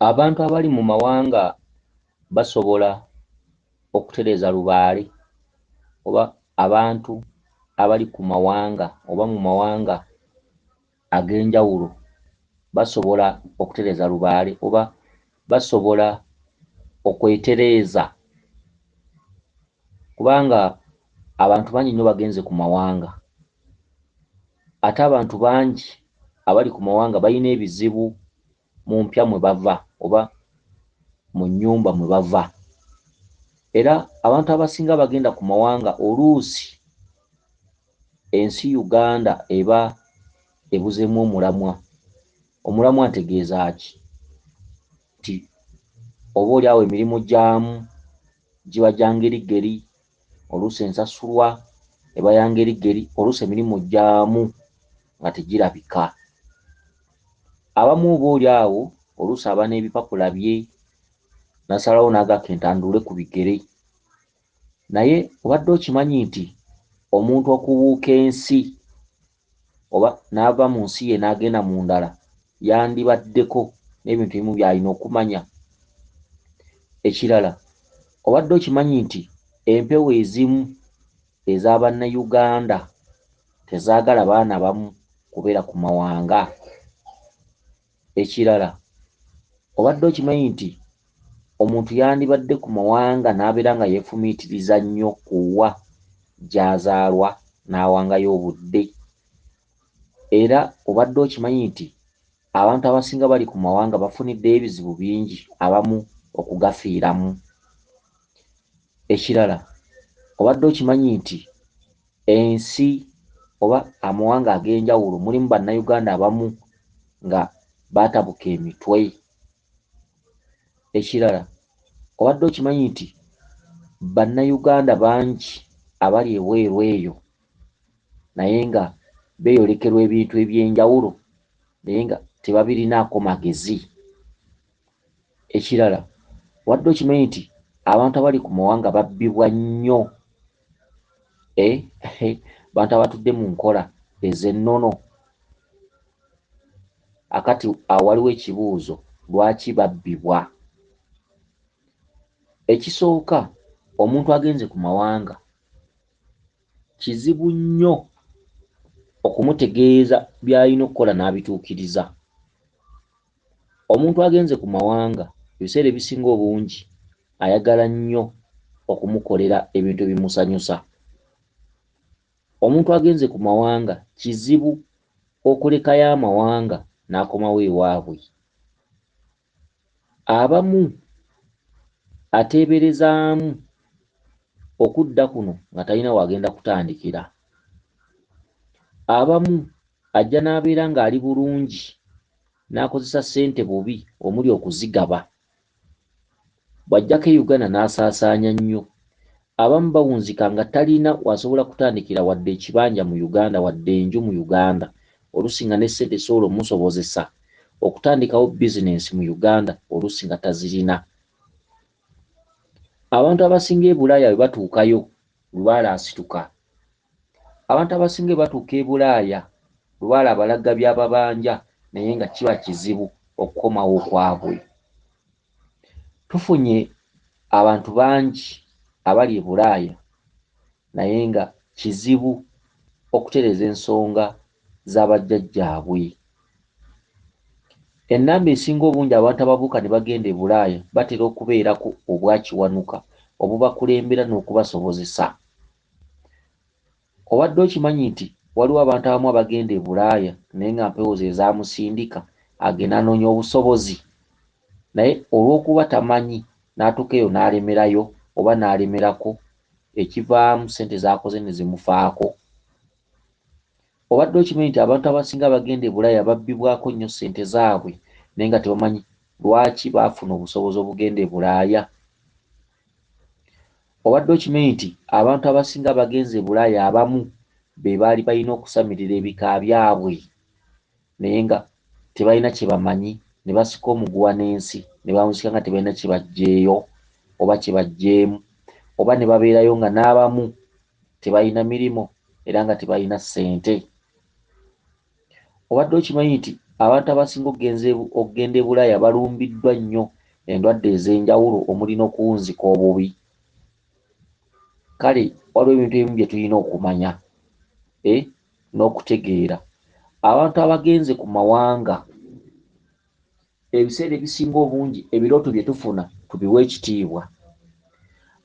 Abantu abali mu mawanga basobola okutereeza lubaale oba abantu abali ku mawanga oba mu mawanga ag'enjawulo basobola okutereeza lubaale oba basobola okwetereeza, kubanga abantu bangi nnyo bagenze ku mawanga, ate abantu bangi abali ku mawanga balina ebizibu mu mpya mwe bava oba mu nnyumba mwe bava. Era abantu abasinga bagenda ku mawanga oluusi ensi Uganda eba ebuzeemu omulamwa. Omulamwa ntegeeza ki? Nti oba oli awo emirimu gyamu giba gya ngerigeri, oluusi ensasulwa eba ya ngerigeri, oluusi emirimu gyamu nga tegirabika. Abamu oba oli awo oluusi aba n'ebipapula bye n'asalawo n'agamba kentandule ku bigere. Naye obadde okimanyi nti omuntu okubuuka ensi oba n'ava mu nsi ye n'agenda mu ndala yandibaddeko n'ebintu ebimu by'alina okumanya? Ekirala, obadde okimanyi nti empewo ezimu eza Bannayuganda tezaagala baana bamu kubeera ku mawanga? Ekirala, obadde okimanyi nti omuntu yandibadde ku mawanga n'abeera nga yeefumiitiriza nnyo ku wa gy'azaalwa n'awangayo obudde? Era obadde okimanyi nti abantu abasinga bali ku mawanga bafuniddeyo ebizibu bingi abamu okugafiiramu? Ekirala, obadde okimanyi nti ensi oba amawanga ag'enjawulo mulimu Bannayuganda abamu nga baatabuka emitwe? Ekirala, obadde okimanyi nti Bannayuganda bangi abali ebweru eyo naye nga beeyolekerwa ebintu eby'enjawulo naye nga tebabirinaako magezi? Ekirala, obadde okimanyi nti abantu abali ku mawanga babbibwa nnyo abantu abatudde mu nkola ez'ennono? Akati awo waliwo ekibuuzo, lwaki babbibwa? Ekisooka, omuntu agenze ku mawanga kizibu nnyo okumutegeeza by'alina okukola n'abituukiriza. Omuntu agenze ku mawanga ebiseera ebisinga obungi ayagala nnyo okumukolera ebintu ebimusanyusa. Omuntu agenze ku mawanga kizibu okulekayo amawanga n'akomawo ewaabwe. Abamu ateeberezaamu okudda kuno nga talina w'agenda kutandikira. Abamu ajja n'abeera ng'ali bulungi n'akozesa ssente bubi omuli okuzigaba. Bw'ajjako e Uganda n'asaasaanya nnyo. Abamu bawunzika nga talina w'asobola kutandikira wadde ekibanja mu Uganda wadde enju mu Uganda, oluusi nga ne ssente ezisobola omusobozesa okutandikawo bizinensi mu Uganda oluusi nga tazirina. Abantu abasinga e Bulaaya bwe batuukayo lubaale asituka. Abantu abasinga bwe batuuka e Bulaaya lubaale abalaga by'ababanja naye nga kiba kizibu okukomawo kwabwe. Tufunye abantu bangi abali e Bulaaya naye nga kizibu okutereeza ensonga za bajjajjaabwe. Ennamba esinga obungi abantu ababuuka ne bagenda e Bulaaya batera okubeerako obwakiwanuka obubakulembera n'okubasobozesa. Obadde okimanyi nti waliwo abantu abamu abagenda e Bulaaya naye nga mpewo ze zaamusindika agende anoonya obusobozi, naye olw'okuba tamanyi n'atuuka eyo n'alemerayo oba n'alemerako, ekivaamu ssente z'akoze ne zimufaako? Obadde okimanyi nti abantu abasinga abagenda e Bulaaya babbibwako nnyo ssente zaabwe naye nga tebamanyi lwaki baafuna obusobozi obugenda e Bulaaya? Obadde okimanyi nti abantu abasinga abagenze e Bulaaya abamu be baali balina okusamirira ebika byabwe naye nga tebalina kye bamanyi ne basika omuguwa n'ensi ne bawunzika nga tebalina kye baggyeeyo oba kye baggyeemu oba ne babeerayo nga n'abamu tebalina mirimu era nga tebalina ssente? Obadde okimanyi nti Abantu abasinga okugenda e Bulaaya balumbiddwa nnyo endwadde ez'enjawulo omuli n'okuwunzika obubi. Kale waliwo ebintu ebimu bye tulina okumanya n'okutegeera. Abantu abagenze ku mawanga ebiseera ebisinga obungi ebirooto bye tufuna tubiwe ekitiibwa.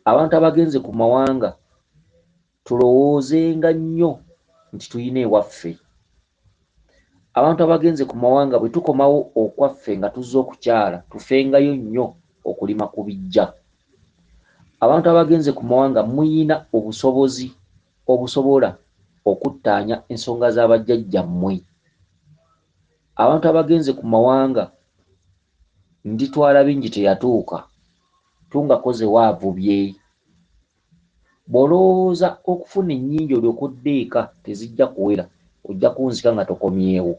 Abantu abagenze ku mawanga tulowoozenga nnyo nti tulina ewaffe. Abantu abagenze ku mawanga bwe tukomawo okwaffe nga tuzze okukyala tufengayo nnyo okulima ku bijja. Abantu abagenze ku mawanga muyina obusobozi obusobola okuttaanya ensonga z'abajjajjammwe. Abantu abagenze ku mawanga nditwala bingi teyatuuka, tungako ze waavubye. Bw'olowooza okufuna ennyingi olyoke odde eka tezijja kuwera, ojja kuwunzika nga tokomyewo.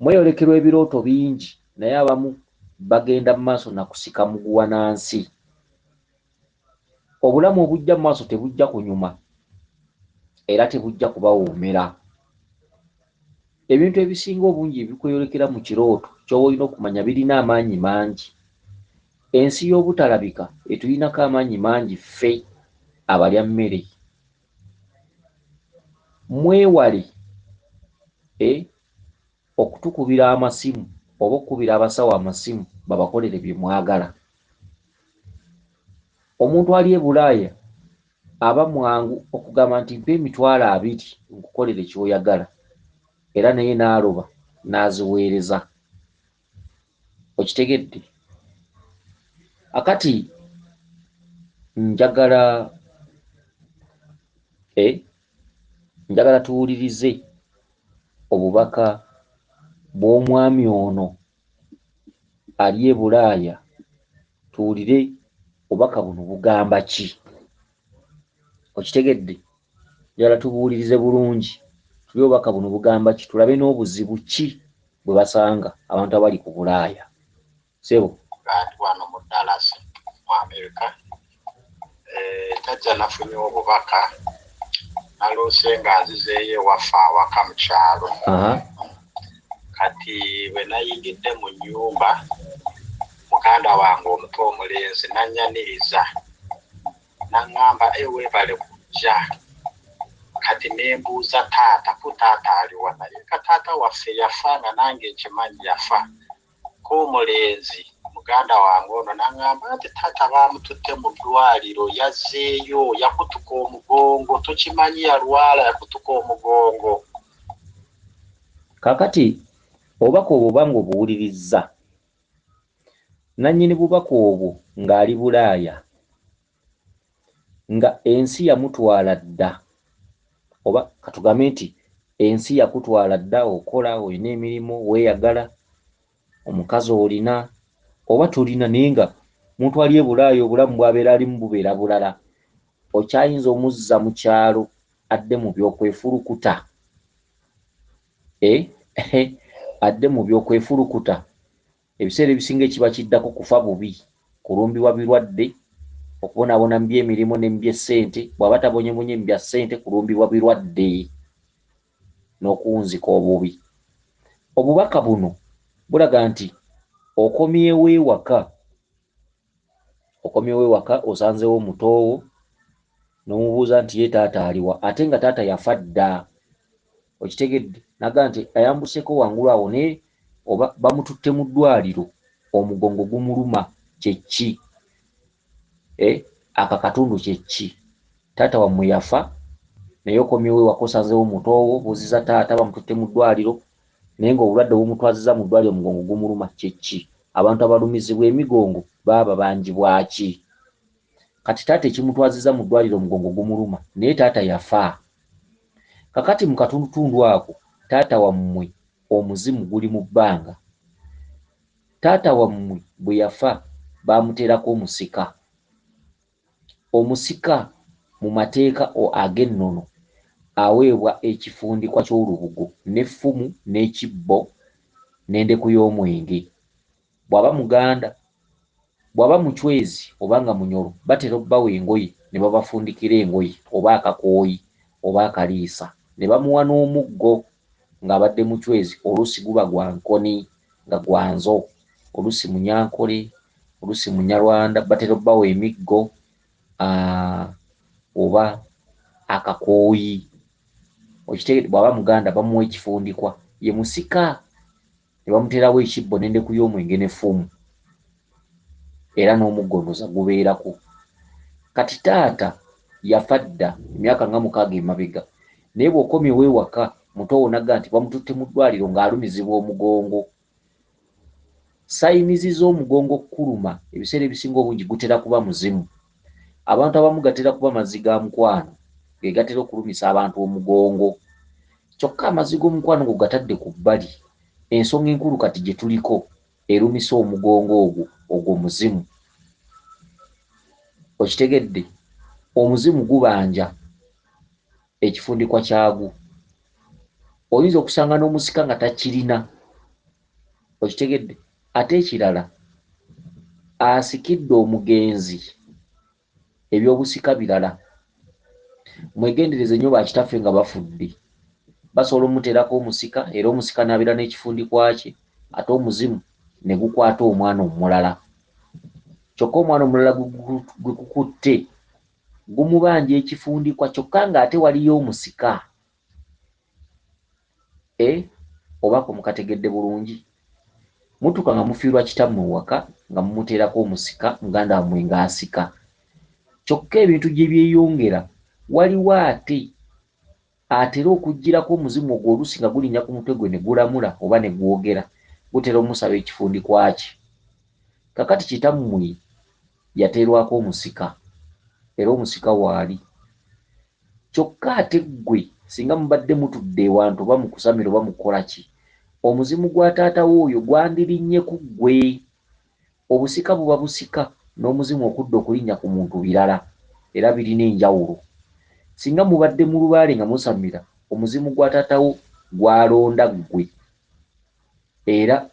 Mweyolekerwa ebirooto bingi naye abamu bagenda mu maaso na kusika muguwa na nsi. Obulamu obujja mu maaso tebujja kunyuma era tebujja kubawoomera. Ebintu ebisinga obungi ebikweyolekera mu kirooto ky'oba olina okumanya birina amaanyi mangi. Ensi y'obutalabika etulinako amaanyi mangi ffe abalya mmere. Mwewale okutukubira amasimu oba okukubira abasawo amasimu babakolere bye mwagala. Omuntu ali e Bulaaya aba mwangu okugamba nti mpa 20,000 nkukolere ky'oyagala era naye n'aloba n'aziweereza. Okitegedde? Akati njagala njagala tuwulirize obubaka bw'omwami ono ali e Bulaaya, tuwulire obubaka buno bugamba ki. Okitegedde? Njagala tubuwulirize bulungi, tulye obubaka buno bugamba ki, tulabe n'obuzibu ki bwe basanga abantu abali ku Bulaaya. Ssebo. Ndi wano mu Dallas mu America. Jjajja nafunye obubaka, naloose nga nzizeeyo ewaffe awaka mu kyalo. Kati bwe nayingidde mu nnyumba, muganda wange omuto omulenzi n'annyaniriza n'aŋŋamba, weebale kujja. Kati ne mbuuza taata, ku taata aliwa? Naye ka taata waffe yafa nga nange nkimanyi yafa. Ko omulenzi muganda wange ono n'aŋŋamba nti taata baamututte mu ddwaliro, yazzeeyo, yakutuka omugongo, tukimanyi yalwala yakutuka omugongo. Kaakati obubaka obwo oba ng'obuwulirizza, nannyini bubaka obwo ng'ali Bulaaya, nga ensi yamutwala dda, oba katugambe nti ensi yakutwala dda, okola, olina emirimu, weeyagala, omukazi olina oba tolina, naye nga muntu ali e Bulaaya obulamu bw'abeera alimu bubeera bulala, okyayinza omuzza mu kyalo adde mu by'okwefulukuta. Adde mu by'okwefulukuta. Ebiseera ebisinga ekiba kiddako kufa bubi, kulumbibwa birwadde, okubonaabona mu by'emirimu ne mu by'essente, bw'aba tabonyebonye mu bya ssente, kulumbibwa birwadde n'okuwunzika obubi. Obubaka buno bulaga nti okomyewo ewaka, okomyewo ewaka osanzeewo mutoowo n'omubuuza nti ye taata aliwa, ate nga taata yafa dda. Okitegedde? N'agamba nti ayambuseeko wangulu awo naye oba bamututte mu ddwaliro omugongo gumuluma kye ki? Aka katundu kye ki? Taata wammwe yafa naye okomyewo ewaka osanzeewo mutoowo, obuuzizza taata bamututte mu ddwaliro naye ng'obulwadde obumutwazizza mu ddwaliro omugongo gumuluma kye ki? Abantu abalumizibwa emigongo baaba bangi bwaki? Kati taata ekimutwazizza mu ddwaliro omugongo gumuluma naye taata yafa. Kakati mu katundutundu ako taata wammwe omuzimu guli mu bbanga. Taata wammwe bwe yafa baamuteerako omusika. Omusika mu mateeka ag'ennono aweebwa ekifundikwa ky'olubugo n'effumu n'ekibbo n'endeku y'omwenge. Bw'aba Muganda, bw'aba Muchwezi oba nga Munyoro batera obbawa engoye ne babafundikira engoye oba akakooyi oba akaliisa ne bamuwa n'omuggo. ng'abadde mucwezi, oluusi guba gwa nkoni nga gwanzo, oluusi munyankole, oluusi munyarwanda, batera obbawa emiggo oba akakooyi. Okitegedde? Bw'aba muganda bamuwa ekifundikwa, ye musika, ne bamuteerawo ekibbo n'endeku y'omwenge n'effumu, era n'omuggonoza gubeerako. Kati taata yafa dda emyaka nga 6 emabega, naye bw'okomyewo ewaka muto wo n'agamba nti bamututte mu ddwaliro ng'alumizibwa omugongo. Sayinizi z'omugongo okukuluma ebiseera ebisinga obungi gutera kuba muzimu. Abantu abamu gatera kuba mazzi ga mukwano ge gatera okulumisa abantu omugongo. Kyokka amazzi g'omukwano go gatadde ku bbali, ensonga enkulu kati gye tuliko erumisa omugongo ogwo, ogwo muzimu. Okitegedde? Omuzimu gubanja ekifundikwa kyagwo. Oyinza okusanga n'omusika nga takirina. Okitegedde? Ate ekirala, asikidde omugenzi eby'obusika birala. Mwegendereze nnyo bakitaffe nga bafudde. Basobola omuteerako omusika, era omusika n'abeera n'ekifundikwa kye, ate omuzimu ne gukwata omwana omulala. Kyokka omwana omulala gwe gukutte gumubanja ekifundikwa, kyokka ng'ate waliyo omusika. Oba ko mukategedde bulungi. Mutuuka nga mufiirwa kitammwe waka nga mumuteerako omusika, muganda wammwe ng'asika. Kyokka ebintu gye byeyongera, waliwo ate atera okuggyirako omuzimu ogwo oluusi nga gulinnya ku mutwe gwe ne gulamula oba ne gwogera, gutera omusaba ekifundikwa kye. Kakati kitammwe yateerwako omusika, era omusika waali. Kyokka ate ggwe singa mubadde mutudde ewantu oba mu kusamira oba mu kukola ki, omuzimu gwa taata wo oyo gwandirinnye ku ggwe. Obusika buba busika, n'omuzimu okudda okulinnya ku muntu birala, era birina enjawulo. Singa mubadde mu lubaale nga musamira, omuzimu gwa taata wo gwalonda ggwe, era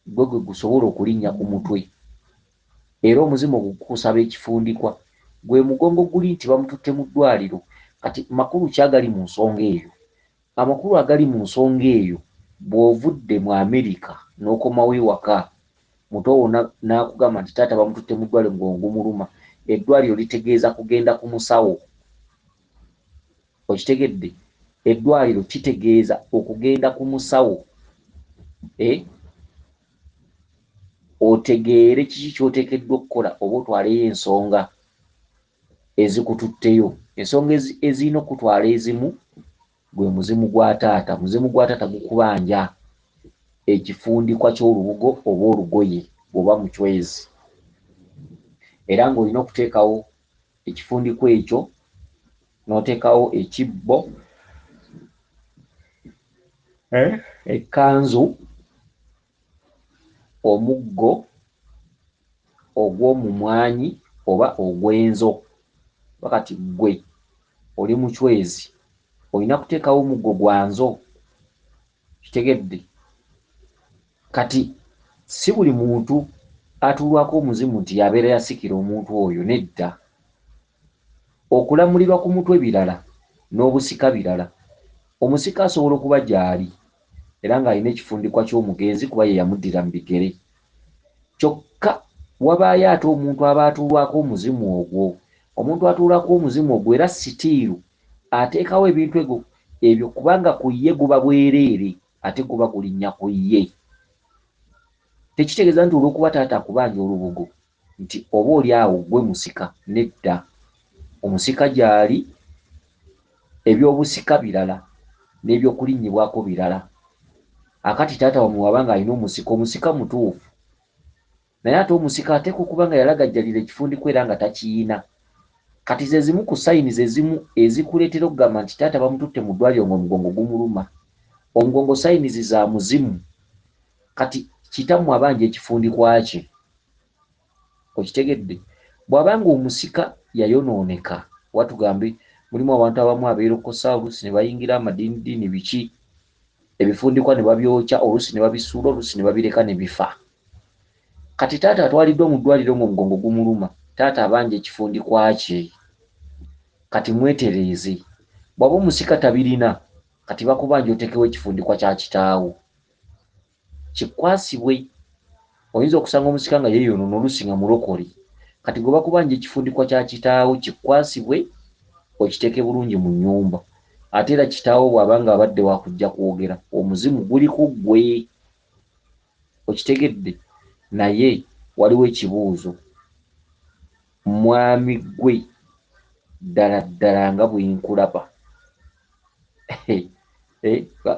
gwe gwe gusobola okulinnya ku mutwe. Era omuzimu ogwo gukusaba ekifundikwa, gwe mugongo guli nti bamututte mu ddwaliro. Kati makulu ki agali mu nsonga eyo? Amakulu agali mu nsonga eyo, bw'ovudde mu Amerika n'okomawo ewaka, muto wo n'akugamba nti taata bamututte mu ddwaliro omugongo gumuluma, eddwaliro litegeeza kugenda ku musawo. Okitegedde? Eddwaliro kitegeeza okugenda ku musawo. Otegeere kiki ky'oteekeddwa okukola oba otwaleyo ensonga ezikututteyo. Ensonga ezirina okutwala ezimu gwe muzimu gwa taata. Muzimu gwa taata gukubanja ekifundikwa ky'olubugo oba olugoye bw'oba mucwezi. Era ng'olina okuteekawo ekifundikwa ekyo, n'oteekawo ekibbo, ekkanzu, omuggo ogw'omumwanyi oba ogw'enzo. Wakati ggwe oli mucwezi, olina kuteekawo omuggo gwa nzo. Kitegedde? Kati si buli muntu atuulwako omuzimu nti y'abeera yasikira omuntu oyo, nedda. Okulamulirwa ku mutwe birala n'obusika birala. Omusika asobola okuba gy'ali era ng'alina ekifundikwa ky'omugenzi kuba ye yamuddira mu bigere. Kyokka wabaayo ate omuntu aba atuulwako omuzimu ogwo. Omuntu atuulwako omuzimu ogwo era sitiiru ateekawo ebintu ebyo kubanga ku ye guba bwereere ate guba gulinnya ku ye. Tekitegeeza nti olw'okuba taata akubanja olubugo nti oba oli awo ggwe musika, nedda. Omusika gy'ali, eby'obusika birala n'ebyokulinnyibwako birala. Akati taata wammwe waba ng'alina omusika, omusika mutuufu. Naye ate omusika ateekwa okuba nga yalagajjalira ekifundikwa era nga takiyina. Kati ze zimu ku sayini ze zimu ezikuleetera okugamba nti taata bamututte mu ddwaliro ng'omugongo gumuluma. Omugongo sayinizi za muzimu. Kati kitammwe abanja ekifundikwa kye. Okitegedde? Bw'aba ng'omusika yayonooneka, oba tugambe mulimu abantu abamu abeerokosa oluusi ne bayingira amadiinidiini biki, ebifundikwa ne babyokya, oluusi ne babisuula, oluusi ne babireka ne bifa. Kati taata atwaliddwa mu ddwaliro ng'omugongo gumuluma, taata abanja ekifundikwa kye. Kati mwetereeze. Bw'aba omusika tabirina, Kati bakubanja oteekewo ekifundikwa kya kitaawo kikwasibwe. Oyinza okusanga omusika nga yeeyonoona oluusi nga mulokole. Kati gwe bakubanja ekifundikwa kya kitaawo kikwasibwe okiteeke bulungi mu nnyumba. Ate era kitaawo bw'aba nga abadde wakujja kwogera, omuzimu guli ku ggwe. Okitegedde? Naye waliwo ekibuuzo, mwami ggwe ddala ddala nga bwe nkulaba,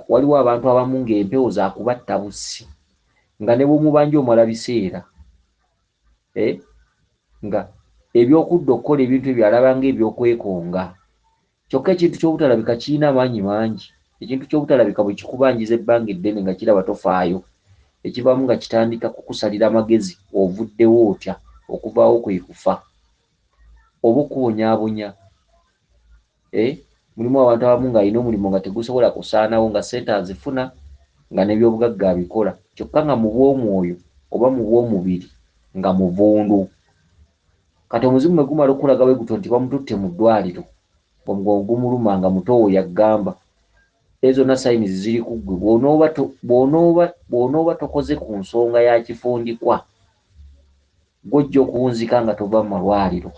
waliwo abantu abamu ng'empewo zakubatta bussi, nga ne bw'omubanja omala biseera, nga ebyokudda okukola ebintu ebyo alaba ng'ebyokwekonga. Kyokka ekintu ky'obutalabika kirina amaanyi mangi. Ekintu ky'obutalabika bwe kikubanjiza ebbanga eddene nga kiraba tofaayo, ekivaamu nga kitandika kukusalira amagezi ovuddewo otya, okuvaawo kwe kufa oba okubonyaabonya. Mulimu abantu abamu ng'alina omulimu nga tegusobola kusaanawo, nga ssente azifuna, nga n'ebyobugagga abikola, kyokka nga mu bw'omwoyo oba mu bw'omubiri nga muvundu. Kati omuzimu bwe gumala okukulaga bwe gutyo nti bamututte mu ddwaliro, omugongo gumuluma nga muto we yagamba, ezo zonna sayinizi ziri ku ggwe. Bw'onooba tokoze ku nsonga ya kifundikwa, gw'ojja okuwunzika nga tova mu malwaliro.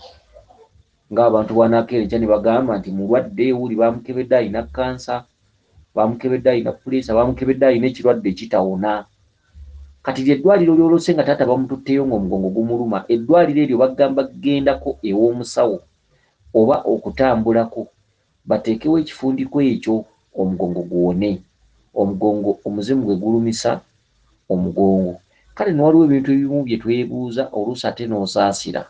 Ng'abantu bw'anaakeera enkya ne bagamba nti mulwadde wuli, baamukebedde alina kkansa, baamukebedde alina puleesa, baamukebedde alina ekirwadde ekitawona. Kati lye ddwaliro ly'olose nga taata bamututteyo ng'omugongo gumuluma, eddwaliro eryo bagamba gendako ew'omusawo oba okutambulako bateekewo ekifundikwa ekyo omugongo guwone. Omugongo omuzimu gwe gulumisa omugongo. Kale no waliwo ebintu ebimu bye twebuuza oluusi ate n'osaasira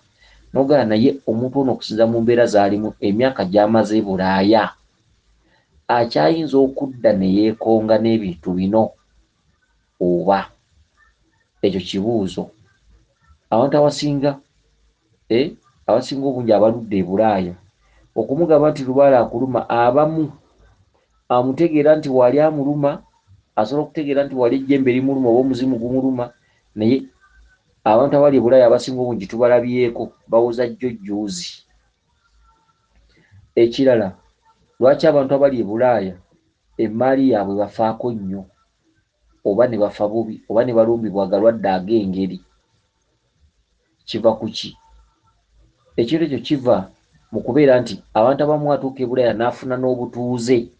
n'ogamba naye omuntu ono okusinziira mu mbeera z'alimu emyaka gy'amaze e Bulaaya akyayinza okudda ne yeekonga n'ebintu bino oba? Ekyo kibuuzo. Abantu abasinga abasinga obungi abaludde e Bulaaya okumugamba nti lubaale akuluma, abamu amutegeera nti wali amuluma, asobola okutegeera nti wali ejjembe limuluma oba omuzimu gumuluma, naye abantu abali e Bulaaya abasinga obungi tubalabyeko bawoza jjo jjuuzi. Ekirala, lwaki abantu abali e Bulaaya emmaali yaabwe bafaako nnyo oba ne bafa bubi oba ne balumbibwa agalwadde ag'engeri? Kiva ku ki? Ekintu ekyo kiva mu kubeera nti abantu abamu atuuka e Bulaaya n'afuna n'obutuuze,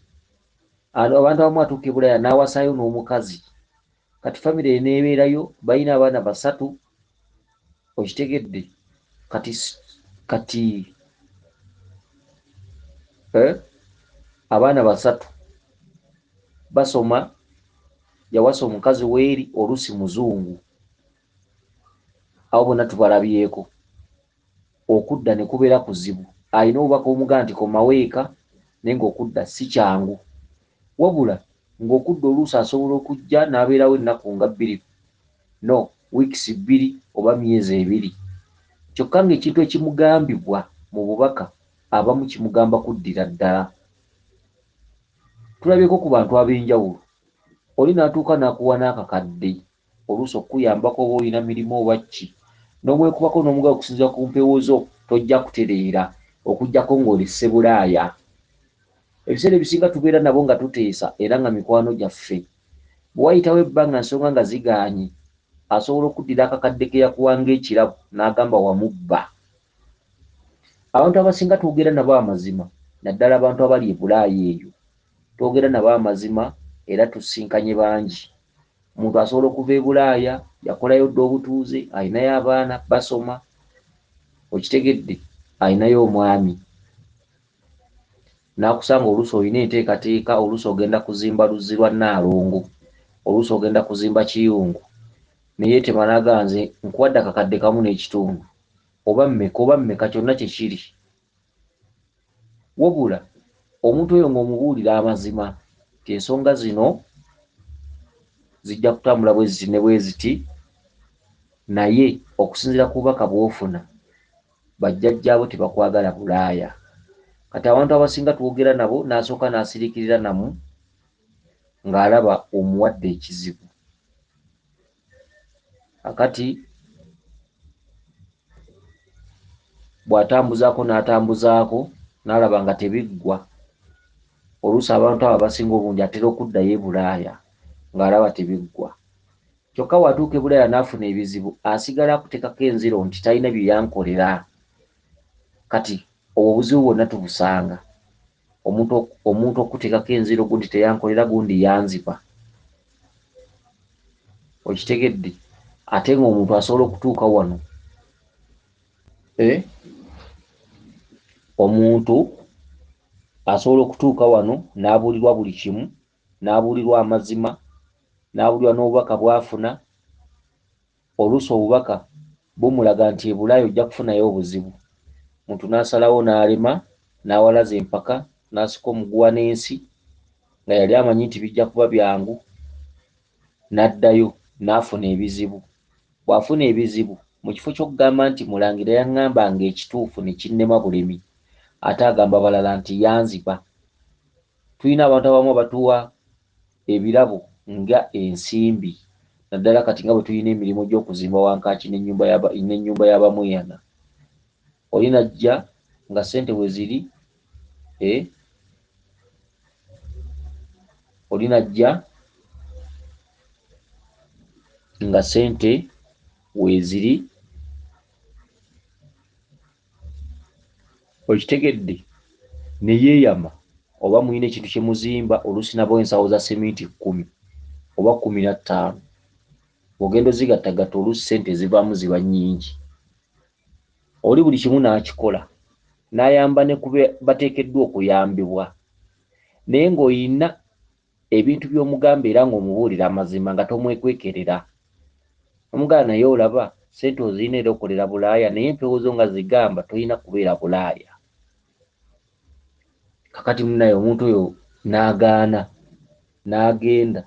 abantu abamu atuuka e Bulaaya n'awasaayo n'omukazi. Kati famire eneebeerayo balina abaana basatu, okitegedde? Kati abaana basatu basoma, yawasa omukazi weeri oluusi muzungu, abo bonna tubalabyeko. Okudda ne kubeera kuzibu. Alina obubaka obumugamba nti komawo eka, naye ng'okudda si kyangu. Wabula ng'okudda oluusi asobola okujja n'abeerawo ennaku nga bbiri, no weeks bbiri oba myezi ebiri. Kyokka ng'ekintu ekimugambibwa mu bubaka abamu kimugamba kuddira ddala. Tulabyeko ku bantu ab'enjawulo. Oli n'atuuka n'akuwa n'akakadde oluusi okukuyambako oba olina mirimu oba ki, n'omwekubako n'omugamba okusinziira ku mpewo zo tojja kutereera okuggyako ng'oli Ssebulaaya. Ebiseera ebisinga tubeera nabo nga tuteesa era nga mikwano gyaffe. Bwe wayitawo ebbanga ensonga nga zigaanye, asobola okuddira akakadde ke yakuwa ng'ekirabo n'agamba wamubba. Abantu abasinga twogera nabo amazima, naddala abantu abali e Bulaaya eyo. Twogera nabo amazima era tusinkanye bangi. Omuntu asobola okuva e Bulaaya, yakolayo dda obutuuze, alinayo abaana basoma, okitegedde, alinayo omwami. N'akusanga oluusi olina enteekateeka, oluusi ogenda kuzimba luzzi lwa Nnaalongo, oluusi ogenda kuzimba kiyungu. Ne yeetema n'agamba nze nkuwadde akakadde kamu n'ekitundu oba mmeka oba mmeka kyonna kye kiri. Wabula omuntu oyo ng'omubuulira amazima nti ensonga zino zijja kutambula bwe ziti ne bwe ziti, naye okusinziira ku bubaka bw'ofuna bajjajjaabo tebakwagala Bulaaya. Kati abantu abasinga twogera nabo n'asooka n'asiriikirira namu ng'alaba omuwadde ekizibu. Akati bw'atambuzaako n'atambuzaako n'alaba nga tebiggwa, Oluusi abantu abo abasinga obungi atera okuddayo e Bulaaya ng'alaba tebiggwa. Kyokka bw'atuuka e Bulaaya n'afuna ebizibu, asigala akuteekako enziro nti talina bye yankolera. Kati obwo obuzibu bwonna tubusanga. Omuntu okuteekako enziro gundi teyankolera, gundi yanziba. Okitegedde? Ate ng'omuntu asobola okutuuka wano. Omuntu asobola okutuuka wano n'abuulirwa buli kimu, n'abuulirwa amazima, n'abuulirwa n'obubaka bw'afuna. Oluusi obubaka bumulaga nti e Bulaaya ojja kufunayo obuzibu. Muntu n'asalawo n'alema, n'awalaza empaka, n'asika omuguwa n'ensi, nga yali amanyi nti bijja kuba byangu, n'addayo n'afuna ebizibu. Bw'afuna ebizibu, mu kifo ky'okugamba nti Mulangira yaŋŋambanga ekituufu ne kinnema bulemi, ate agamba balala nti yanziba. Tulina abantu abamu abatuwa ebirabo nga ensimbi, naddala kati nga bwe tulina emirimu gy'okuzimba wankaaki n'ennyumba y'Abamweyana. Oli n'ajja nga ssente we ziri, oli n'ajja nga ssente weeziri, okitegedde, ne yeeyama oba mulina ekintu kye muzimba, oluusi nabo ensawo za seminti 10 oba 15. Bw'ogenda ozigattagatta oluusi ssente ezivaamu ziba nnyingi. Oli buli kimu n'akikola, n'ayamba ne ku bateekeddwa okuyambibwa. Naye ng'olina ebintu by'omugamba era ng'omubuulira amazima nga tomwekwekerera. Omugamba naye olaba ssente ozirina era okolera Bulaaya, naye empewo zo nga zigamba tolina kubeera Bulaaya. Kakati munnaye omuntu oyo n'agaana, n'agenda.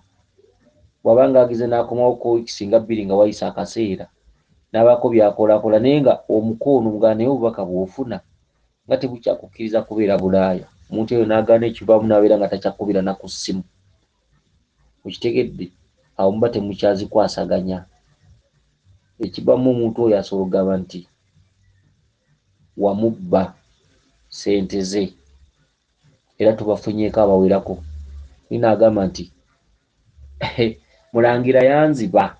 Bw'aba ng'agenze n'akomawo ko wiiki nga 2 nga wayise akaseera, n'abaako by'akolaakola, naye nga omukono omugamba naye obubaka bw'ofuna nga tebukyakukkiriza kubeera Bulaaya. Omuntu oyo n'agaana, ekivaamu n'abeera nga takyakubira na ku ssimu. Okitegedde? Awo muba temukyazikwasaganya. Ekivaamu omuntu oyo asobola okugamba nti wamubba ssente ze. Era tubafunyeeko abawerako. Nina agamba nti Mulangira yanziba.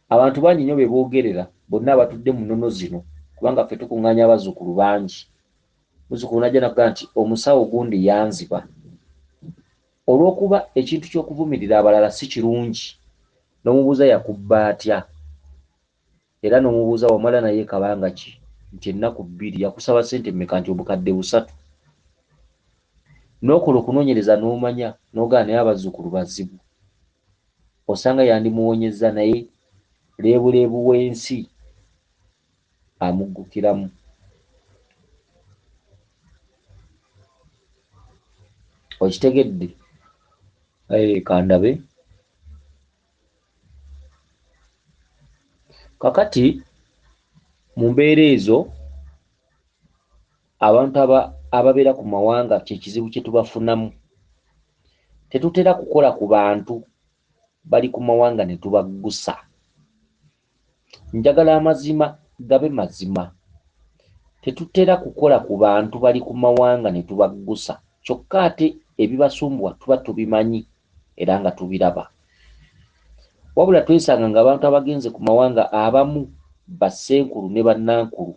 Abantu bangi nnyo be boogerera bonna abatudde mu nnono zino, kubanga ffe tukuŋŋaanya abazzukulu bangi. Muzzukulu n'ajja n'akugamba nti omusawo gundi yanziba. Olw'okuba ekintu ky'okuvumirira abalala si kirungi, n'omubuuza yakubba atya, era n'omubuuza wamala naye kabanga ki, nti ennaku 2, yakusaba ssente mmeka, nti obukadde 3. N'okola okunoonyereza n'omanya, n'ogaana naye abazzukulu bazibu. Osanga yandimuwonyezza naye leebuleebu w'ensi amuggukiramu. Okitegedde? Kandabe. Kakati mu mbeera ezo abantu ababeera ku mawanga kye kizibu kye tubafunamu. Tetutera kukola ku bantu bali ku mawanga ne tubaggusa. Njagala amazima gabe mazima. Tetutera kukola ku bantu bali ku mawanga ne tubaggusa, kyokka ate ebibasumbuwa tuba tubimanyi era nga tubiraba. Wabula twesanga ng'abantu abagenze ku mawanga abamu bassenkulu ne bannankulu,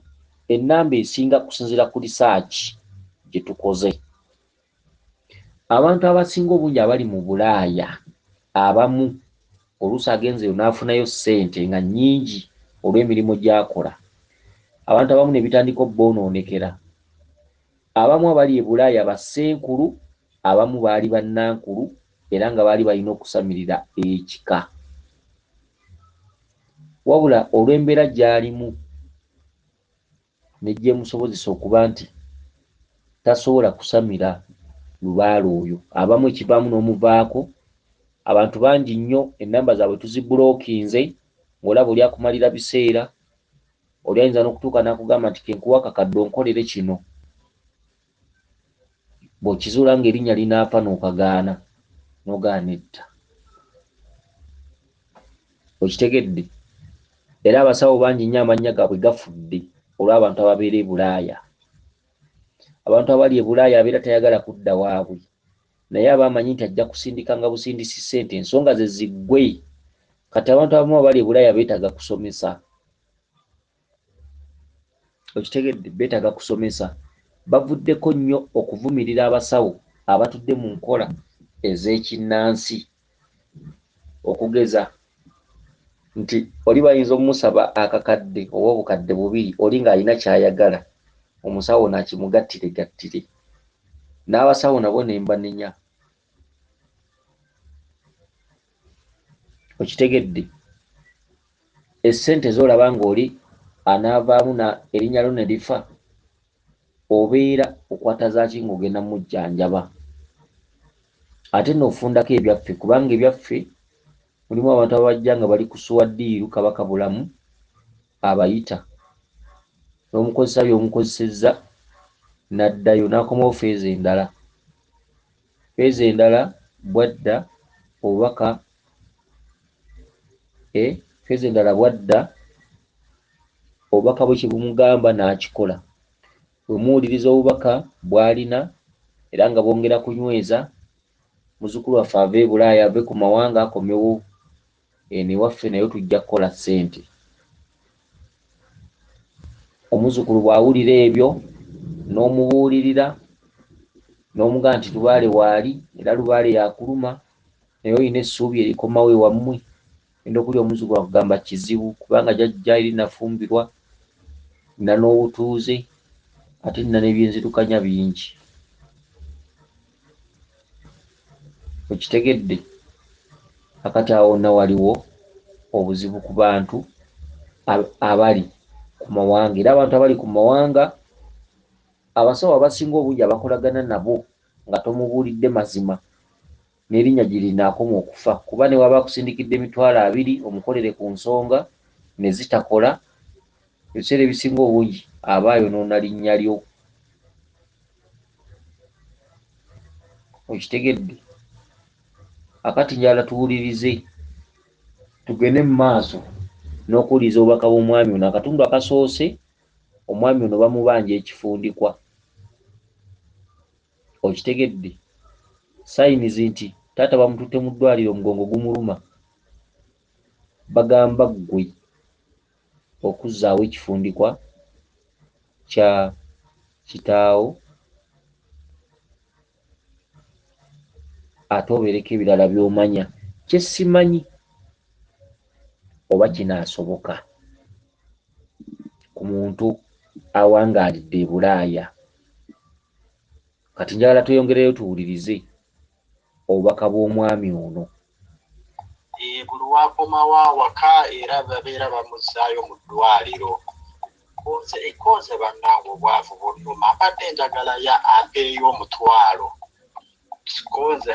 ennamba esinga kusinziira ku risaaki gye tukoze. Abantu abasinga obungi abali mu Bulaaya abamu oluusi agenzeeyo n'afunayo ssente nga nnyingi olw'emirimu gy'akola. Abantu abamu ne bitandika obboonoonekera. Abamu abali e Bulaaya bassenkulu, abamu baali bannankulu era nga baali balina okusamirira ekika. Wabula olw'embeera gy'alimu ne gyemusobozesa okuba nti tasobola kusamira lubaale oyo. Abamu ekivaamu n'omuvaako. Abantu bangi nnyo ennamba zaabwe tuzibulookinze, ng'olaba oli akumalira biseera, oli ayinza n'okutuuka n'akugamba nti kenkuwa akakadde onkolere kino. Bw'okizuula ng'erinnya linaafa n'okagaana, n'ogaana edda. Okitegedde? Era abasawo bangi nnyo amannya gaabwe gafudde olw'abantu ababeera e Bulaaya. Abantu abali e Bulaaya abeera tayagala kudda waabwe, naye aba amanyi nti ajja kusindikanga busindisi ssente, ensonga ze ziggwe. Kati abantu abamu abali e Bulaaya beetaaga kusomesa. Okitegedde? Beetaaga kusomesa. Bavuddeko nnyo okuvumirira abasawo abatudde mu nkola ez'ekinnansi. Okugeza nti oli bayinza omusaba akakadde oba obukadde bubiri, oli ng'alina ky'ayagala, omusawo n'akimugattiregattire. N'abasawo nabo ne mbanenya. Okitegedde? Essente z'olaba ng'oli anaavaamu erinnya lyo ne lifa, obeera okwata zaaki ng'ogenda mujjanjaba? Ate nno ofundako ebyaffe, kubanga ebyaffe mulimu abantu abajja nga bali kusuwa ddiiru, Kabaka Bulamu abayita n'omukozesa by'omukozesezza n'addayo n'akomawo feeza endala. Feeza endala bw'adda obubaka, feeza endala bw'adda obubaka bwe kye bumugamba n'akikola. Bwe muwuliriza obubaka bw'alina era nga bwongera kunyweza, muzzukulu waffe ave e Bulaaya, ave ku mawanga akomewo eno ewaffe, naye tujja kukola ssente. Omuzzukulu bw'awulira ebyo n'omubuulirira n'omugamba nti lubaale waali era lubaale yakuluma, naye olina essuubi erikomawo ewammwe. Genda okulya omuzzukulu akugamba kizibu, kubanga jjajja eri nafumbirwa, nina n'obutuuze, ate nina n'ebyenzirukanya bingi. Okitegedde? Akati awo wonna waliwo obuzibu ku bantu abali ku mawanga. Era abantu abali ku mawanga, abasawo abasinga obungi abakolagana nabo nga tomubuulidde mazima, n'erinnya gye linaakoma okufa, kuba ne waba akusindikidde 20,000 omukolere ku nsonga ne zitakola, ebiseera ebisinga obungi aba ayonoona linnya lyo. Okitegedde? Akati njagala tuwulirize, tugende mu maaso n'okuwuliriza obubaka bw'omwami ono. Akatundu akasoose, omwami ono bamubanja ekifundikwa. Okitegedde? Sayinizi nti taata bamututte mu ddwaliro, omugongo gumuluma. Bagamba ggwe okuzzaawo ekifundikwa kya kitaawo, ate obeereko ebirala by'omanya. Kye simanyi oba kinaasoboka ku muntu awangaalidde e Bulaaya. Kati njagala tweyongereyo tuwulirize obubaka bw'omwami ono. Buli wakomawo awaka era babeera bamuzzaayo mu ddwaliro. Konze bannange obwavu bunnuma, mbadde njagala ya ampeeyo omutwalo. Konze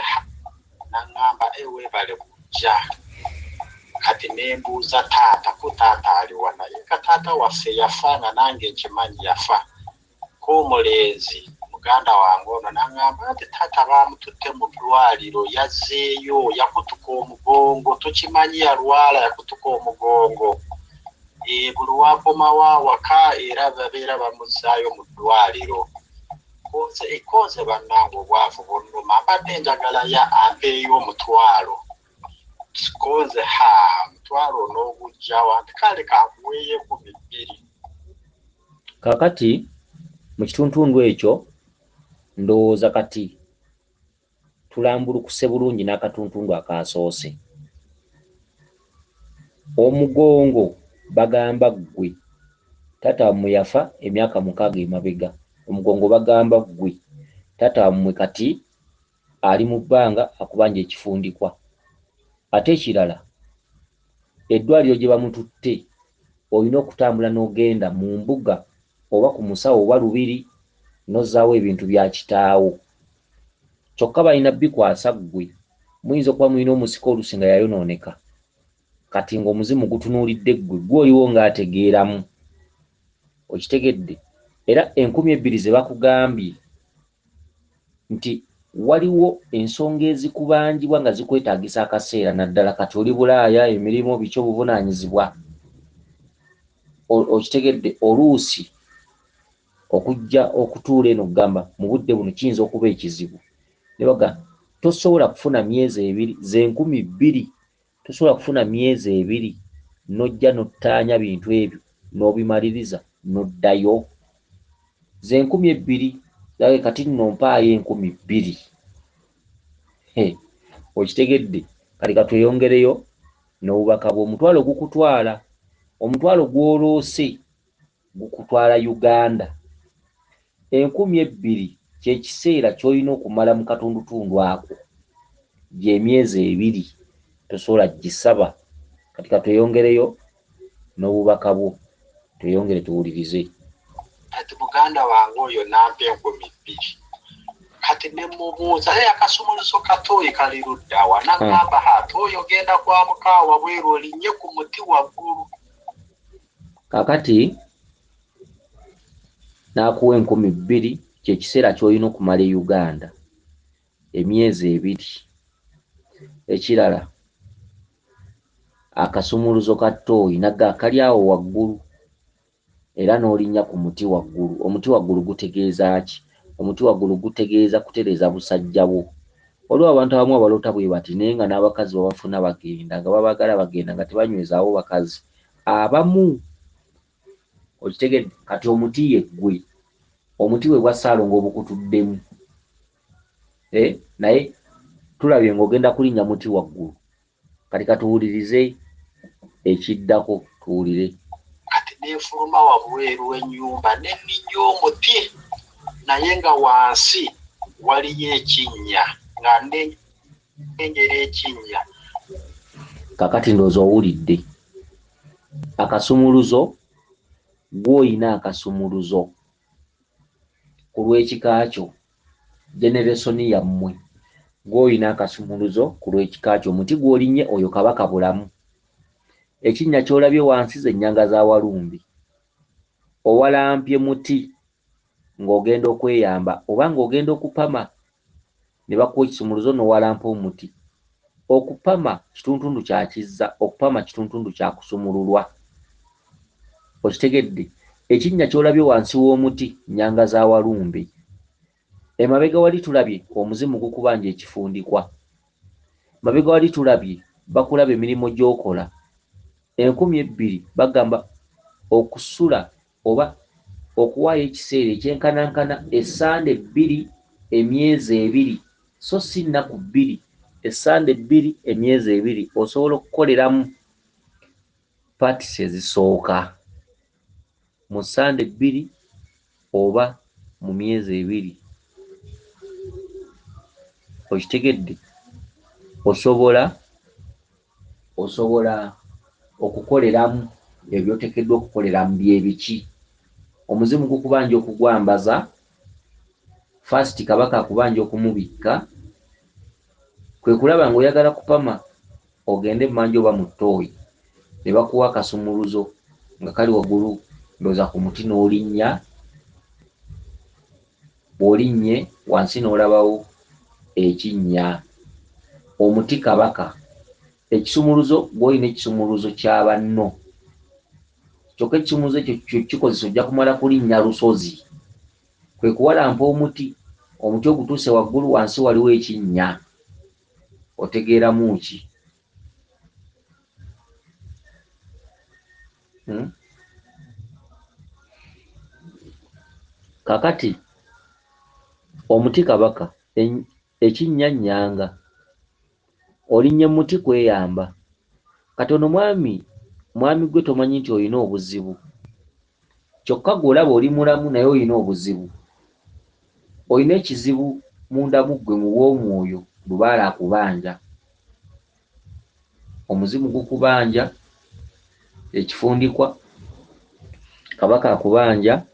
n'aŋŋamba weebale kujja. Kati ne mbuuza taata, ku taata aliwa? Naye nga taata waffe yafa, nga nange nkimanyi yafa. K'omulenzi muganda wange ono n'aŋŋamba nti taata baamututte mu ddwaliro, yazzeeyo, yakutuka omugongo, tukimanyi yalwala, yakutuka omugongo. Buli wakomawo awaka era babeera bamuzzaayo mu ddwaliro. Konze bannange obwavu bunnuma, mbadde njagala ya ampeeyo omutwalo. Konze omutwalo onoogujjawa? Nti kale kankuweeyo 2,000. Kaakati mu kituntundu ekyo ndowooza kati tulambulukuse bulungi n'akatuntundu akaasoose. Omugongo bagamba ggwe, taata wammwe yafa emyaka 6 emabega. Omugongo bagamba ggwe, taata wammwe kati ali mu bbanga akubanja ekifundikwa. Ate ekirala, eddwaliro gye bamututte olina okutambula n'ogenda mu mbuga oba ku musawo oba lubiri n'ozzaawo ebintu bya kitaawo. Kyokka balina bikwasa ggwe. Muyinza okuba mulina omusika oluusi nga yayonooneka, kati ng'omuzimu gutunuulidde ggwe, ggwe oliwo ng'ategeeramu. Okitegedde? Era 2,000 ze bakugambye nti waliwo ensonga ezikubanjibwa nga zikwetaagisa akaseera, naddala kati oli Bulaaya, emirimu biki obuvunaanyizibwa. Okitegedde? Oluusi Okujja okutuula eno okugamba mu budde buno kiyinza okuba ekizibu. Ne baga tosobola kufuna myezi ebiri ze 2000, tosobola kufuna myezi ebiri n'ojja n'ottaanya bintu ebyo n'obimaliriza n'oddayo. Ze 2000 zage kati nno mpaayo 2000. Okitegedde? Kati katweyongereyo n'obubaka bwo. Omutwalo gukutwala, omutwalo gw'oloose gukutwala Uganda. 2000 kye kiseera ky'olina okumala mu katundutundu ako, gy'emyezi ebiri, tosobola gisaba. Kati katweyongereyo n'obubaka bwo, tweyongere tuwulirize. Kati muganda wange oyo nampa 2000. Kati ne mubuuza, "Hey, akasumuluzo katooyi kali ludda wa?" Nagamba, "Ha, tooyi ogenda kwa mukaawa bweru olinnye ku muti waggulu." Kakati n'akuwa 2000, kyekiseera ky'olina okumala e Uganda, emyezi ebiri. Ekirala, akasumuluzo ka ttooyi naga kali awo waggulu, era n'olinnya ku muti waggulu. Omuti waggulu gutegeeza ki? Omuti waggulu gutegeeza kutereeza busajja bwo. Waliwo abantu abamu abaloota bwe bati, naye nga n'abakazi babafuna bagenda, nga babaagala bagenda, nga tebanywezaawo bakazi abamu. Okitegedde? Kati omuti ye ggwe. Omuti bwe bwa Ssaalongo obukutuddemu. Naye tulabye ng'ogenda kulinnya muti waggulu. Kati katuwulirize ekiddako, tuwulire. Kati nenfuluma wabweru w'ennyumba ne nninnya omuti, naye nga wansi waliyo ekinnya, nga nnengera ekinnya. Kakati ndowooza owulidde. Akasumuluzo, gw'olina akasumuluzo ku lw'ekika kyo, generation yammwe, gw'olina akasumuluzo ku lw'ekika kyo. Omuti gw'olinnye oyo Kabaka Bulamu. Ekinnya ky'olabye wansi ze nnyanga za Walumbi. Owalampye muti ng'ogenda okweyamba oba ng'ogenda okupama, ne bakuwa ekisumuluzo n'owalampa omuti. Okupama kituntundu kya kizza, okupama kituntundu kya kusumululwa. Okitegedde? Ekinnya ky'olabye wansi w'omuti nnyanga za Walumbe. Emabega wali tulabye omuzimu gukubanja ekifundikwa. Mabega wali tulabye bakulaba emirimu gy'okola. 2000 bagamba okusula oba okuwaayo ekiseera ekyenkanankana essande bbiri emyezi ebiri, so si nnaku bbiri, essande bbiri emyezi ebiri, osobola okukoleramu parts ezisooka mu ssande bbiri oba mu myezi ebiri. Okitegedde? Osobola okukoleramu ebyoteekeddwa okukoleramu. Bye biki? Omuzimu gukubanja okugwambaza first, Kabaka akubanja okumubikka, kwe kulaba ng'oyagala kupama ogende emmanja oba mu ttooyi, ne bakuwa akasumuluzo nga kali waggulu, ndowooza ku muti, n'olinnya. Bw'olinnye wansi n'olabawo ekinnya. Omuti Kabaka, ekisumuluzo gw'olina ekisumuluzo kya banno, kyokka ekisumuluzo ekyo kikozesa ojja kumala kulinnya lusozi, kwe kuwalampa omuti. Omuti ogutuuse waggulu, wansi waliwo ekinnya. Otegeeramu ki? Kakati omuti Kabaka, ekinnya nnyanga, olinnye muti kweyamba. Kati ono mwami gwe tomanyi nti olina obuzibu, kyokka gw'olaba oli mulamu naye olina obuzibu. Olina ekizibu munda mu ggwe mu bw'omwoyo. Lubaale akubanja, omuzimu gukubanja ekifundikwa, Kabaka akubanja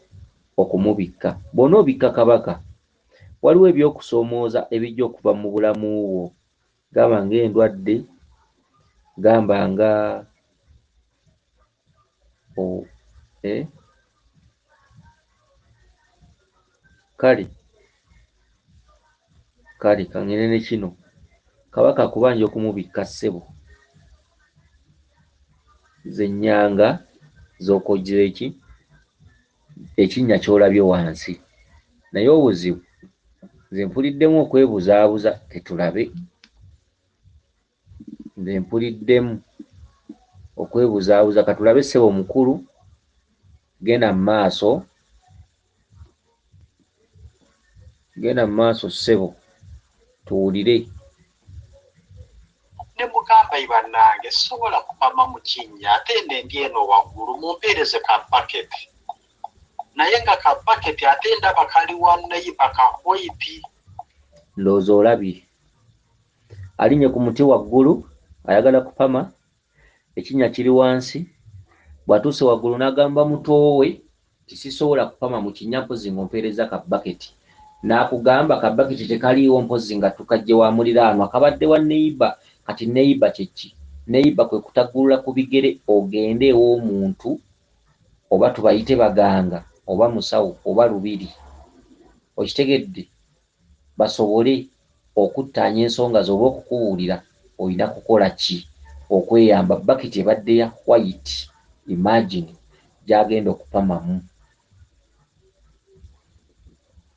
okumubikka. Bw'onoobikka Kabaka, waliwo ebyokusoomooza ebijja okuva mu bulamu bwo, gamba ng'endwadde, gamba nga kale kangende ne kino. Kabaka akubanja okumubikka, ssebo, ze nnyanga z'okoze ki? Ekinnya ky'olabye wansi. Naye obuzibu nze mpuliddemu okwebuzaabuza ketulabe. Nze mpuliddemu okwebuzaabuza katulabe ssebo mukulu genda mu maaso. Genda mu maaso ssebo tuwulire. Ne mugamba yi bannange sisobola kupama mu kinnya ate eno endi eno waggulu mumpeereze ka bucket naye nga ka bucket ate ndaba kali wa neighbor ka white. Ndowooza olabye. Alinnye ku muti waggulu ayagala kupama, ekinnya kiri wansi. Bw'atuuse waggulu n'agamba muto we nti sisobola kupama mu kinnya mpozzi ng'ompeerezza ka bucket. N'akugamba ka bucket tekaliiwo mpozzi nga tukaggye wa muliraanwa kabadde wa neighbor. Kati neighbor kye ki? Neighbor kwe kutaggulula ku bigere ogende ew'omuntu oba tubayite baganga oba musawo oba lubiri. Okitegedde? Basobole okuttaanya ensonga zo oba okukubuulira olina kukola ki okweyamba. Bucket ebadde ya white, imagine gy'agenda okupamamu.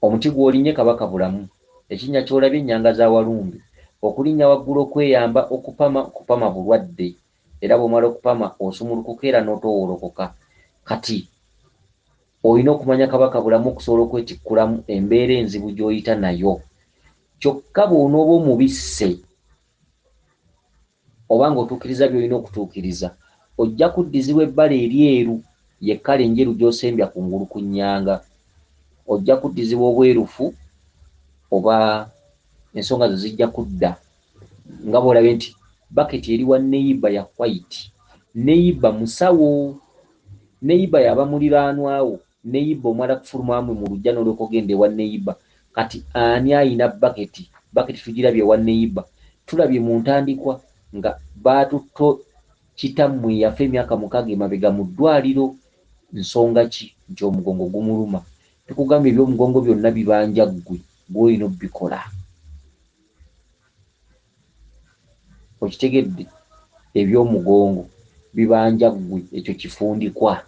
Omuti gw'olinnye Kabaka Bulamu. Ekinnya ky'olabye nnyanga za Walumbe. Okulinnya waggulu okweyamba okupama, kupama bulwadde. Era bw'omala okupama osumulukuka era n'otowoolokoka. Kati olina okumanya Kabaka Bulamu okusobola okwetikkulamu embeera enzibu gy'oyita nayo. Kyokka bw'onooba omubisse oba ng'otuukiriza by'olina okutuukiriza, ojja kuddizibwa ebbala eryeru, ye kkala enjeru gy'osembya kungulu ku nnyanga. Ojja kuddizibwa obwerufu oba ensonga zo zijja kudda nga bw'olabye nti baketi eri wa neyiba ya white. Neyiba musawo, neyiba yaba muliraanwa wo, neyiba omala kufuluma wamwe mu luggya n'olyoka ogenda ewa neyiba. Kati ani ayina baketi? Baketi tugirabye ewa neyiba. Tulabye mu ntandikwa nga baatutte kitammwe eyafa emyaka 6 emabega mu ddwaliro. Nsonga ki? Nti omugongo gumuluma. Tukugambye eby'omugongo byonna bibanja ggwe, gw'olina obbikola. Okitegedde? Eby'omugongo bibanja ggwe, ekyo kifundikwa.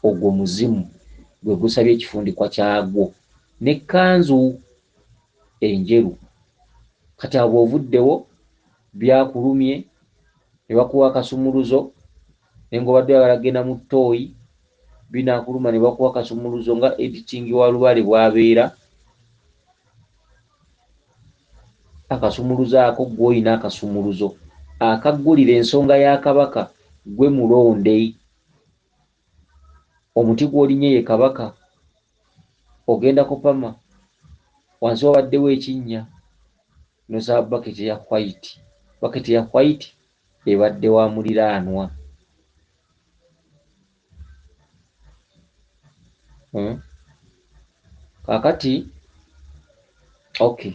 Ogwo muzimu gwe gusabye ekifundikwa kyagwo n'ekkanzu enjeru. Kati awo bw'ovuddewo byakulumye ne bakuwa akasumuluzo naye ng'obadde oyagala kugenda mu ttooyi binaakuluma ne bakuwa akasumuluzo nga editing wa Lubaale bw'abeera. Akasumuluzo ako ggwe olina akasumuluzo akaggulira ensonga ya Kabaka ggwe mulonde. Omuti gw'olinnye ye Kabaka. Ogenda kupama wansi wabaddewo ekinnya n'osaba baketi eya white. Baketi eya white ebadde wa muliraanwa. Kaakati okay.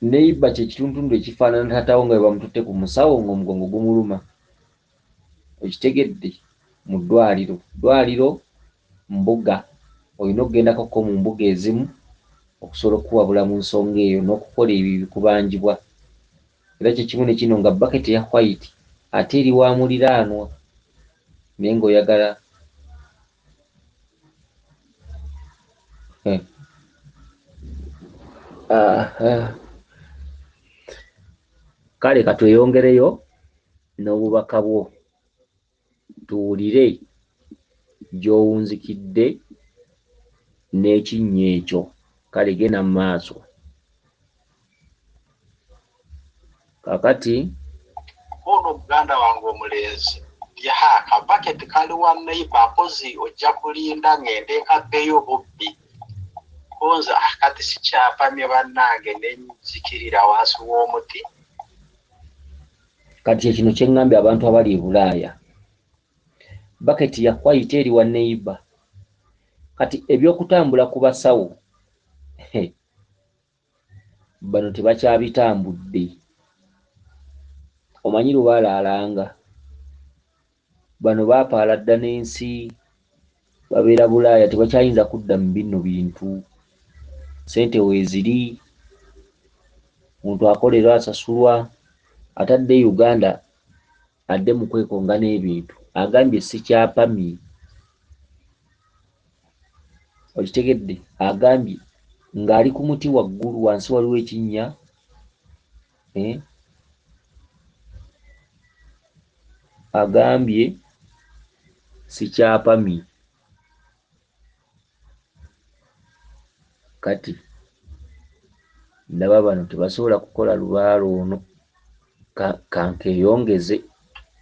Neighbor kye kitundutundu ekifaanana taata wo nga bwe bamututte ku musawo ng'omugongo gumuluma. Okitegedde? Mu ddwaliro. Ddwaliro mbuga. Olina okugendako ko mu mbuga ezimu okusobola okukuwabula mu nsonga eyo n'okukola ebyo ebikubanjibwa. Era kye kimu ne kino nga baketi eya white ate eri wa muliraanwa naye ng'oyagala Kale katweyongereyo n'obubaka bwo tuwulire gy'owunzikidde n'ekinnya ekyo. Kale genda mu maaso. Kaakati ono muganda wange omulenzi yaha kabaketi kali wa neighbor mpozi ojja kulinda ngende nkabbeyo bubbi konza kati sikyapamye bannange ne nzikirira wansi w'omuti. Kati kye kino kye ŋŋambye abantu abali e Bulaaya. Baketi ya white eri wa neighbor. Kati eby'okutambula ku basawo bano tebakyabitambudde. Omanyi Lubaale alanga. Bano baapaala dda n'ensi, babeera Bulaaya tebakyayinza kudda mu bino bintu. Ssente weeziri, muntu akolera asasulwa, ate adde e Uganda. Adde mu kwekonga n'ebintu. Agambye sikyapamye. Okitegedde? Agambye ng'ali ku muti waggulu, wansi waliwo ekinnya. Agambye sikyapamye. Kati ndaba bano tebasobola kukola lubaale ono, kankeeyongeze.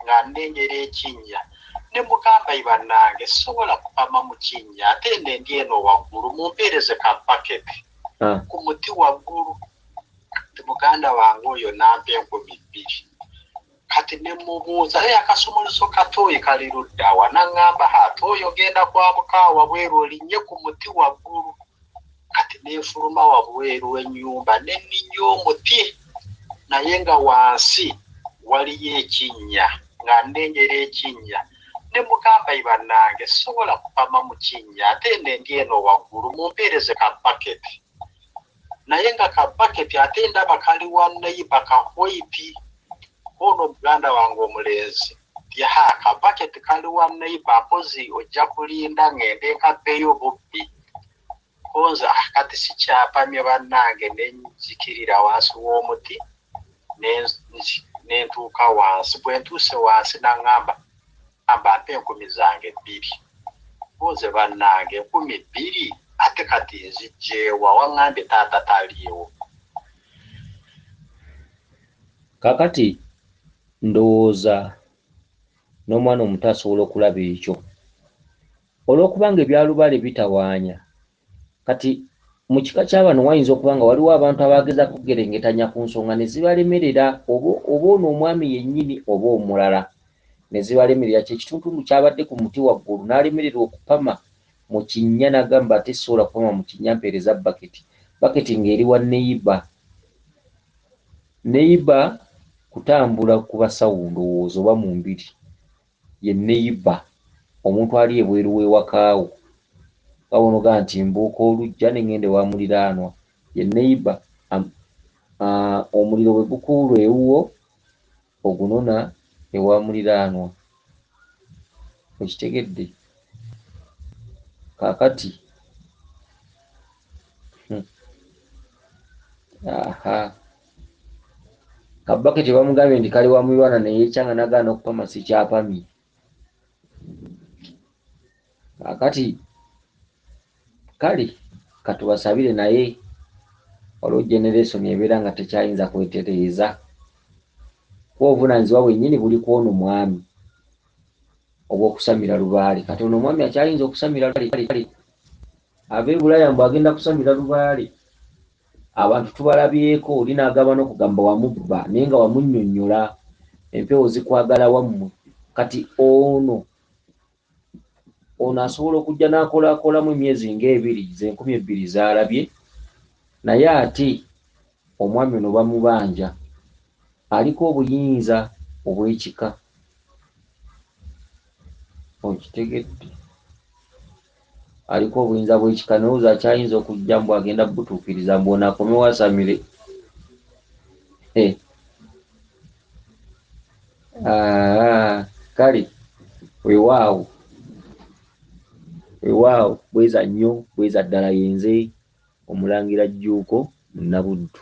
Nga nnengera ekinnya ne mugamba, bannange sisobola kupama mu kinnya, ate nne ndi eno waggulu, mumpeereze ka baketi ku muti waggulu. Kati muganda wange oyo nampa 2,000. Kati ne mubuuza, naye akasumuluzo katooyi kali ludda wa? Naŋŋamba, ha, tooyi ogenda kwabuka wabweru olinnye ku muti waggulu. Kati nenfuluma wabweru w'ennyumba ne nninnya omuti, naye nga wansi waliyo ekinnya, nga nnengera ekinnya ne mugamba, bannange sisobola kupama mu kinnya, ate nne ndi eno waggulu, mumpeereze ka baketi. Naye nga ka baketi ate ndaba kali wa neighbor ka white. Ono muganda wange omulenzi yaha, ka baketi kali wa neighbor, mpozi ojja kulinda ngende nkabbeyo bubbi. Konza kati sikyapamye bannange, ne nzikirira wansi w'omuti ne ntuuka wansi. Bwe ntuuse wansi naŋŋamba, mpa 2,000. Konze bannange 2,000 ate kati nzijjeewa? Waŋŋambye taata taliiwo. Kaakati ndowooza n'omwana omuto asobola okulaba ekyo. Olw'okubanga ebya lubaale bitawaanya, kati mu kika kya bano wayinza okuba nga waliwo abantu abagezaako okugerengetanya ku nsonga ne zibalemerera, oba ono omwami yennyini oba omulala ne zibalemerera. Kye kituntundu kyabadde ku muti waggulu n'alemererwa okupama mu kinnya, n'agamba ate sisobola kupama mu kinnya, mpeereza baketi. Baketi ng'eri wa neighbor. Neighbor kutambula ku basawo ndowooza oba mu mbiri ye neighbor, omuntu ali ebweru w'ewakaawo. Nga bw'onoogamba nti mbuuka oluggya ne ŋŋenda ewa muliraanwa, ye neighbor. Omuliro bwe gukuulwa ewuwo ogunona ewa muliraanwa. Okitegedde? Kaakati aha kabaketi bamugambye nti kali wa muliraanwa, ne yeekyanga n'agaana okupama sikyapamye. Kaakati kale katubasabire, naye waliwo generation ebeera nga tekyayinza kwetereeza, kuba obuvunaanyizibwa bwennyini buli ku ono mwami obw'okusamira lubaale. Kati ono omwami akyayinza okusamira lubaale, ava e Bulaaya mbu agenda kusamira lubaale. Abantu tubalabyeko, oli n'agamba n'okugamba wamubba, naye nga wamunnyonnyola empewo zikwagala wammwe. Kati ono asobola okujja n'akolakolamu emyezi ng'ebiri, ze 2,000 z'alabye, naye ate omwami ono bamubanja, aliko obuyinza obw'ekika. Okitegedde? Aliko obuyinza bw'ekika, nowooza akyayinza okujja mbu agenda butuukiriza, mbu ono akomewo asamire. Kale weewaawo, weewaawo, bweza nnyo, bweza ddala. Yenze Omulangira Jjuuko Munnabuddu.